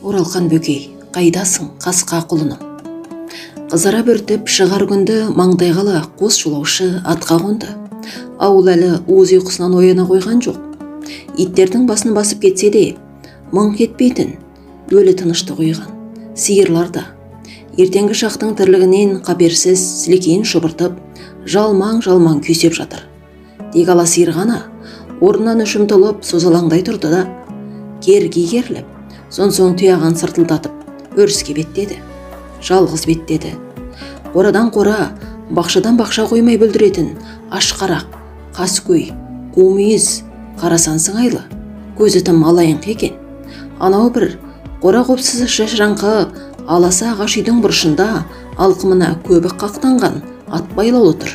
Оралхан Бөкей, қайдасың, қасқа құлыным? Қызара бөртіп шығар күнді маңдайға ала қос жолаушы атқа қонды. Ауыл әлі уыз ұйқысынан ояна қойған жоқ. Иттердің басын басып кетсе де, мыңқ етпейтін, өлі тыныштық ұйыған. Сиырлар да ертеңгі шақтың тірлігінен қаперсіз сілекейін шұбыртып, жалмаң-жалмаң күйсеп жатыр. Тек ала сиыр ғана орнынан ұшымтылып созалаңдай тұрды да, керги керіліп, сонсоң тұяғын сыртылдатып, өріске беттеді. Жалғыз беттеді. Қорадан қора, бақшадан бақша қоймай бүлдіретін ашқарақ, қаскөй, қу мүйіз, қарасан сыңайлы, көзі тым алайыңқы екен. Анау бір қора қопсыз шашыраңқы аласа ағаш үйдің бұрышында алқымына көбік қақтанған ат байлаулы тұр.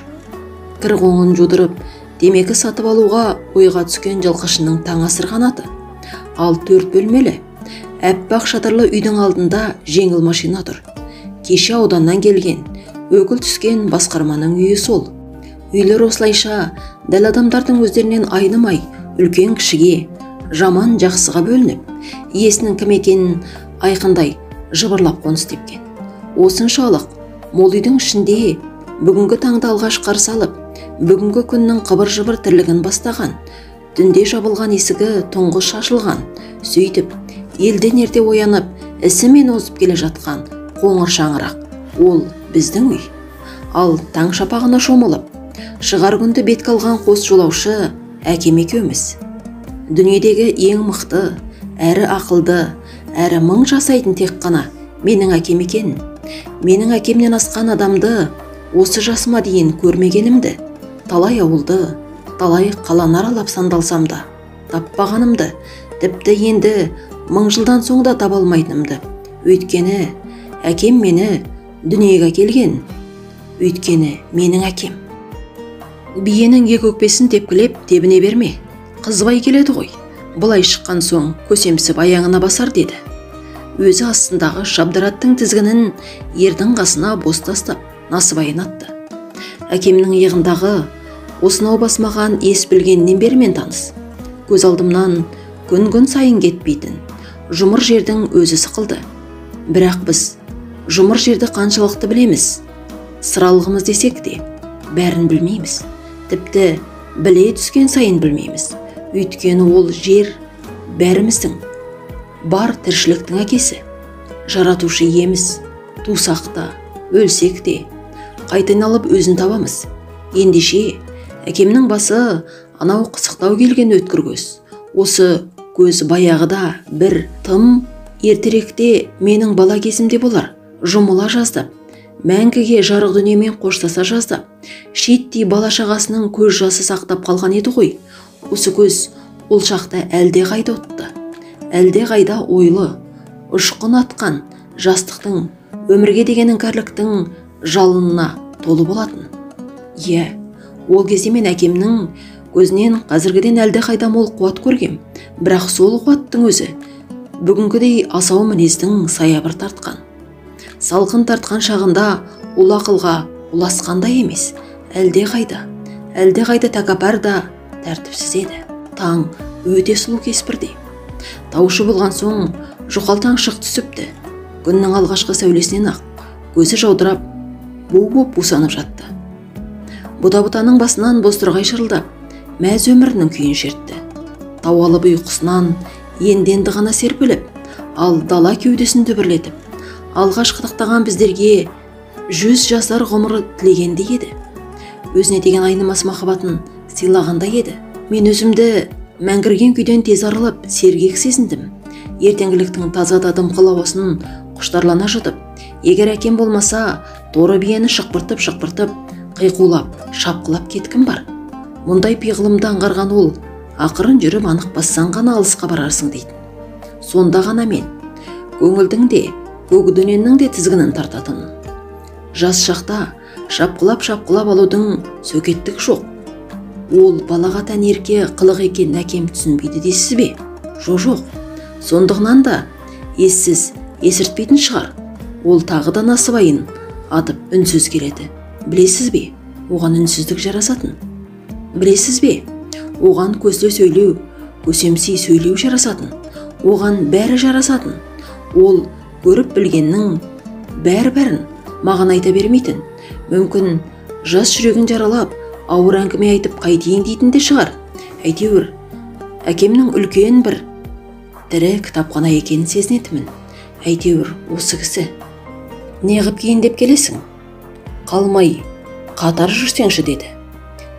Кір қоңын жудырып, темекі сатып алуға ойға түскен жылқышының таң асырған аты. Ал төрт бөлмелі, әппақ шатырлы үйдің алдында жеңіл машина тұр. Кеше ауданнан келген, өкіл түскен басқарманың үйі сол. Үйлер осылайша дәл адамдардың өздерінен айнымай, үлкен кішіге, жаман жақсыға бөлініп, иесінің кім екенін айқындай жыбырлап қоныс тепкен. Осыншалық мол үйдің ішінде бүгінгі таңды алғаш қарсы алып, бүгінгі күннің қыбыр-жыбыр тірлігін бастаған, түнде жабылған есігі тұңғыш ашылған, сөйтіп елден ерте оянып, ісімен озып келе жатқан қоңыр шаңырақ, ол біздің үй. Ал таң шапағына шомылып, шығар күнді бетке алған қос жолаушы әкем екеуміз. Дүниедегі ең мықты, әрі ақылды, әрі мың жасайтын тек қана менің әкем екен. Менің әкемнен асқан адамды осы жасыма дейін көрмегенімді, талай ауылды, талай қаланы аралап сандалсам да таппағанымды, тіпті енді мың жылдан соң да таба алмайтынымды. Өйткені әкем мені дүниеге әкелген, өйткені менің әкем. Биенің екі өкпесін тепкілеп тебіне берме, қызбай келеді ғой, былай шыққан соң көсемсіп аяғына басар деді. Өзі астындағы шабдар аттың тізгінін ердің қасына бос тастап, насыбайын атты. Әкемнің иығындағы осынау бас маған ес білгеннен бері мен таныс. Көз алдымнан күн-күн сайын кетпейтін жұмыр жердің өзі сықылды. Бірақ біз жұмыр жерді қаншалықты білеміз, сыралғымыз десек те, бәрін білмейміз. Тіпті біле түскен сайын білмейміз. Өйткені ол жер бәріміздің, бар тіршіліктің әкесі, жаратушы иеміз. Тусақ та, өлсек те, қайта айналып өзін табамыз. Ендеше, әкемнің басы анау қысықтау келген өткір көз. Осы көз баяғыда бір тым ертеректе менің бала кезімде болар, жұмыла жаздап, мәңгіге жарық дүниемен қоштаса жаздап, шеттей бала шағасының көз жасы сақтап қалған еді ғой. Осы көз ол шақта әлде қайда отты, әлде қайда ойлы, ұшқын атқан жастықтың, өмірге деген іңкәрліктің жалынына толы болатын. Иә, ол кезде мен әкемнің көзінен қазіргіден әлде қайда мол қуат көргем, бірақ сол қуаттың өзі бүгінгідей асау мінездің саябыр тартқан, салқын тартқан шағында ол ақылға ұласқандай емес, әлде қайда, әлде қайда тәкаппар да тәртіпсіз еді. Таң өте сұлу кеспірде. Таушы болған соң жұқалтаң шық түсіпті. Күннің алғашқы сәулесінен ақ көзі жаудырап, бу боп бусанып жатты. Бұта-бұтаның басынан бозторғай шырылдап, мәз өмірінің күйін шертті. Тау алып ұйқысынан енді-енді ғана серпіліп, ал дала кеудесін дүбірлетіп, алғаш қытықтаған біздерге 100 жасар ғұмыр тілегендей еді. Өзіне деген айнымас махаббатын сыйлағандай еді. Мен өзімді мәңгірген күйден тез арылып, сергек сезіндім. Ертеңгіліктің таза да дымқыл ауасын құштарлана жұтып, егер әкем болмаса, торы биені шықпыртып-шықпыртып, қиқулап, шапқылап кеткім бар. Мұндай пиғылымды аңғарған ол, ақырын жүріп анық бассаң ғана алысқа барарсың дейтін. Сонда ғана мен көңілдің де, көк дөненнің де тізгінін тартатын. Жас шақта шапқылап-шапқылап алудың сөкеттік жоқ. Ол балаға тән ерке қылық екенін әкем түсінбейді дейсіз бе? Жоқ. Сондығынан да ессіз есіртпейтін шығар. Ол тағы да насыбайын атып үнсіз келеді. Білесіз бе, оған үнсіздік жарасатын. Білесіз бе, оған көзді сөйлеу, көсемси сөйлеу жарасатын. Оған бәрі жарасатын. Ол көріп білгеннің бәрі-бәрін маған айта бермейтін. Мүмкін жас жүрегін жаралап, ауыр әңгіме айтып қайтейін дейтін де шығар. Әйтеуір, әкемнің үлкен бір тірі кітапхана екенін сезінетінмін. Әйтеуір, осы кісі. Неғып кейіндеп келесің? Қалмай, қатар жүрсеңші, деді.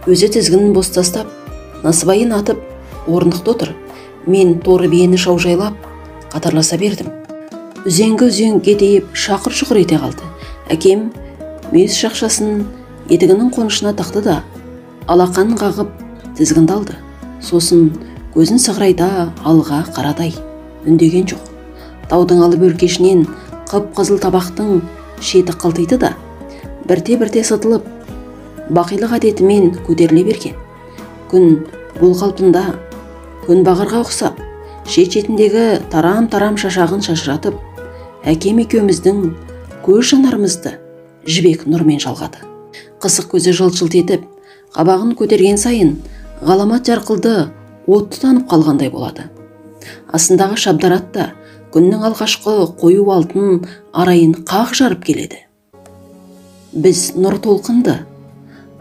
Өзі тізгінін бос тастап, насыбайын атып, орнықты отыр. Мен торы биені шаужайлап, қатарласа бердім. Үзеңгі үзеңгіге дейіп шақыр-шұқыр ете қалды. Әкем мүйіз шақшасын етігінің қонышына тақты да, алақанын қағып тізгінді алды. Сосын көзін сығырайта алға қарадай, үндеген жоқ. Таудың алып өркешінен қып-қызыл табақтың шеті қылтиды да, бірте-бірте сытылып, бақилық әдетімен көтеріле берген. Күн бұл қалпында күнбағарға ұқсап, шет-шетіндегі тарам-тарам шашағын шашыратып, әкем екеуміздің көз жанарымызды жібек нұрмен жалғады. Қысық көзі жылт-жылт етіп, қабағын көтерген сайын ғаламат жарқылды от тұтанып қалғандай болады. Астындағы шабдар ат та күннің алғашқы қою алтын арайын қақ жарып келеді. Біз нұр толқынды,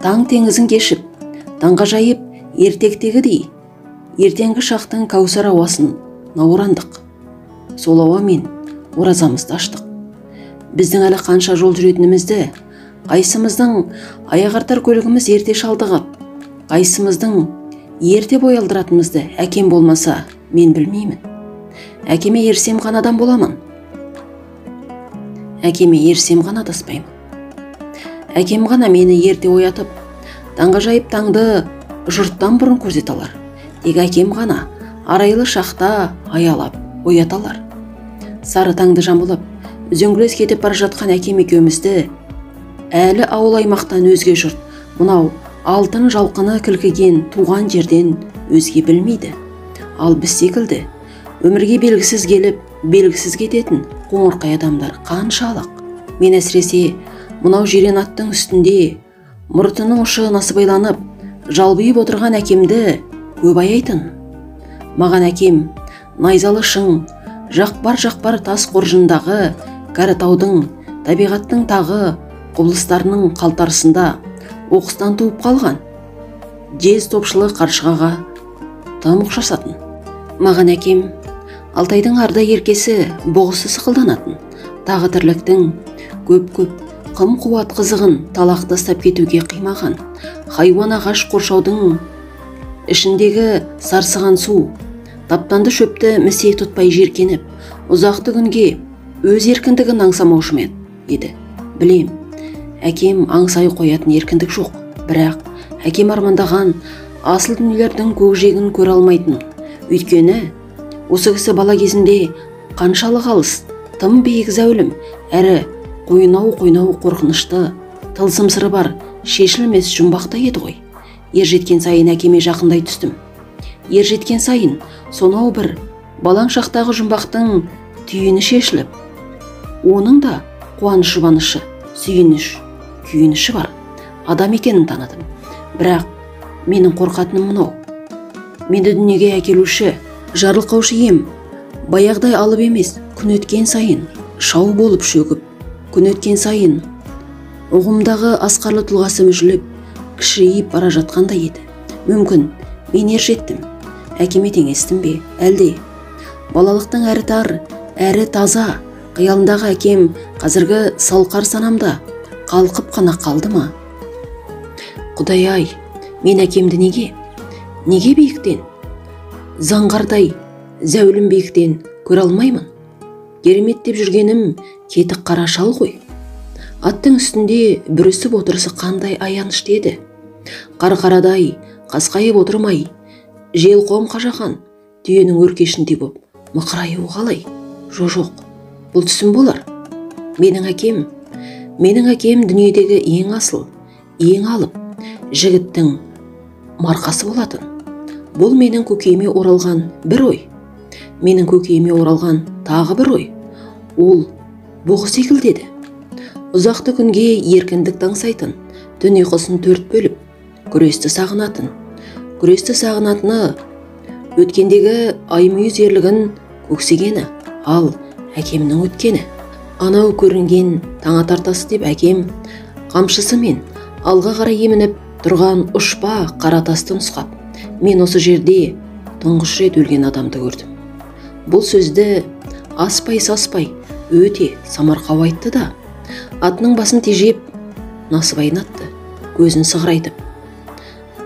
таң теңізін кешіп, таңғажайып ертектегідей ертеңгі шақтың кәусар ауасын наурандық. Сол ауамен оразамызды аштық. Біздің әлі қанша жол жүретінімізді, қайсымыздың аяқ артар көлігіміз ерте шалдығып, қайсымыздың ерте бой алдыратынымызды әкем болмаса мен білмеймін. Әкеме ерсем ғана адам боламын. Әкеме ерсем ғана адаспаймын. Әкем ғана мені ерте оятып, таңғажайып таңды жұрттан бұрын көрсете алар. Тек әкем ғана арайлы шақта аялап оята алар. Сары таңды жамылып, үзеңгілес кетіп бара жатқан әкем екеумізді әлі ауыл аймақтан өзге жұрт, мынау алтын жалқыны кілкіген туған жерден өзге білмейді. Ал біз секілді өмірге белгісіз келіп, белгісіз кететін қоңырқай адамдар қаншалық. Мен әсіресе мынау жирен аттың үстінде мұртының ұшы насыбайланып, жалбиып отырған әкемді көп аяйтын. Маған әкем найзалы шың, жақпар-жақпар тас қоржындағы кәрі таудың, табиғаттың тағы құбылыстарының қалтарысында оқыстан туып қалған жез топшылы қаршығаға тым ұқсасатын. Маған әкем Алтайдың арда еркесі бұғысы сықылданатын, тағы тірліктің көп-көп қым қуат қызығын талақ тастап кетуге қимаған, хайуан ағаш қоршаудың ішіндегі сарсыған су, таптанды шөпті місе тұтпай жеркеніп, ұзақты күнге өз еркіндігін аңсамаушы ма еді. Білем, әкем аңсай қоятын еркіндік жоқ, бірақ әкем армандаған асыл дүниелердің көкжиегін көре алмайтын. Өйткені осы кісі бала кезінде қаншалық алыс, тым биік зәулім, әрі қойнау-қойнау қорқынышты, тылсым сыры бар, шешілмес жұмбақта еді ғой. Ер жеткен сайын әкеме жақындай түстім. Ер жеткен сайын сонау бір балаң шақтағы жұмбақтың түйіні шешіліп, оның да қуаныш жұбанышы, сүйініш, күйініші бар адам екенін таныдым. Бірақ менің қорқатыным мынау. Мені дүниеге әкелуші, жарылқаушы ем, баяғыдай алып емес, күн өткен сайын шау болып шөгіп, күн өткен сайын ұғымдағы асқарлы тұлғасы мүжіліп, кішірейіп бара жатқандай еді. Мүмкін мен ер жеттім, әкеме теңестім бе, әлде балалықтың әрі тар, әрі таза қиялындағы әкем қазіргі салқар санамда қалқып қана қалды ма? Құдай-ай, мен әкемді неге биіктен, заңғардай зәулім биіктен көре алмаймын? Кереметтеп жүргенім кетік қара шал ғой. Аттың үстінде бүрісіп отырысы қандай аянышты еді. Қарқарадай қасқайып отырмай, желқом қажаған түйенің өркешіндей боп мықыраюы қалай? Жоқ, бұл түсім болар. Менің әкем дүниедегі ең асыл, ең алып жігіттің марқасы болатын. Бұл менің көкейіме оралған бір ой. Менің көкейіме оралған тағы бір ой. Ол бұғы секілді еді. Ұзақты күнге еркіндік таңсайтын, түн ұйқысын төрт бөліп, күресті сағынатын. Күресті сағынатыны өткендегі аймүйіз ерлігін көксегені, ал әкемнің өткені. Анау көрінген Таңатар тасы деп әкем қамшысымен алға қарай емініп тұрған ұшпа қара тасты нұсқап, мен осы жерде тұңғыш рет өлген адамды көрдім. Бұл сөзді аспай-саспай өте самарқау айтты да, атының басын тежеп насыбайын атты, көзін сығырайтып.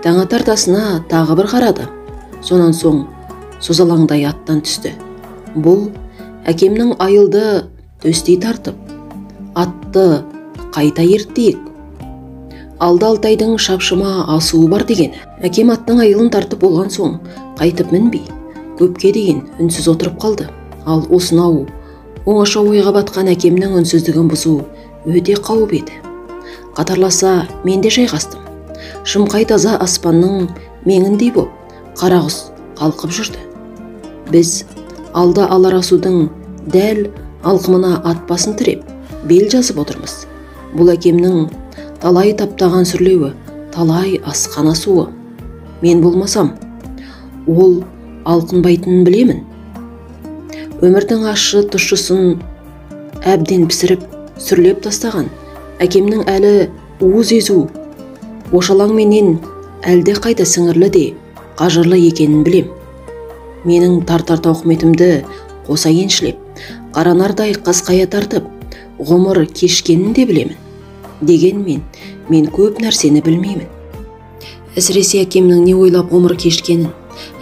Таңатар тасына тағы бір қарады. Сонан соң созалаңдай аттан түсті. Бұл әкемнің айылды төстей тартып, атты қайта ерттейік, алды Алтайдың шапшыма асуы бар дегені. Әкем аттың айылын тартып болған соң қайтып мінбей, көпке дейін үнсіз отырып қалды. Ал осынау оңаша ойға батқан әкемнің үнсіздігін бұзу өте қауіп еді. Қатарласа мен де жайғастым. Шымқай таза аспанның меңіндей боп, қарағұс қалқып жүрді. Біз алда алар асудың дәл алқымына ат басын тіреп, бел жазып отырмыз. Бұл әкемнің талай таптаған сүрлеуі, талай асқан асуы. Мен болмасам, ол алқынбайтынын білемін. Өмірдің ащы тұщысын әбден пісіріп, сүрлеп тастаған әкемнің әлі уыз езу, ошалаңменен әлде қайда сіңірлі де қажырлы екенін білем. Менің тартар тауқыметімді қоса еншілеп, қаранардай қасқая тартып, ғұмыр кешкенін де білемін. Дегенмен, мен көп нәрсені білмеймін. Әсіресе әкемнің не ойлап ғұмыр кешкенін,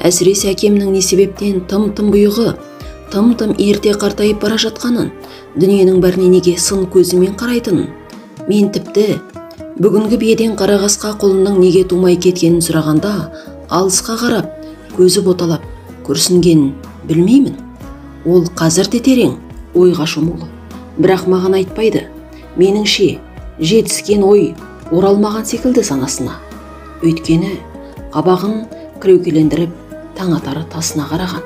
әсіресе әкемнің не себептен тым-тым бұйығы, тым-тым ерте қартайып бара жатқанын, дүниенің бәріне неге сын көзімен қарайтынын, мен тіпті бүгінгі биеден қарағасқа құлынның неге тумай кеткенін сұрағанда алысқа қарап, көзі боталап, күрсінгенін білмеймін. Ол қазір де терең ойға шомулы. Бірақ маған айтпайды. Меніңше, жетіскен ой оралмаған секілді санасына. Өйткені қабағын кіреукелендіріп Таңатар тасына қараған.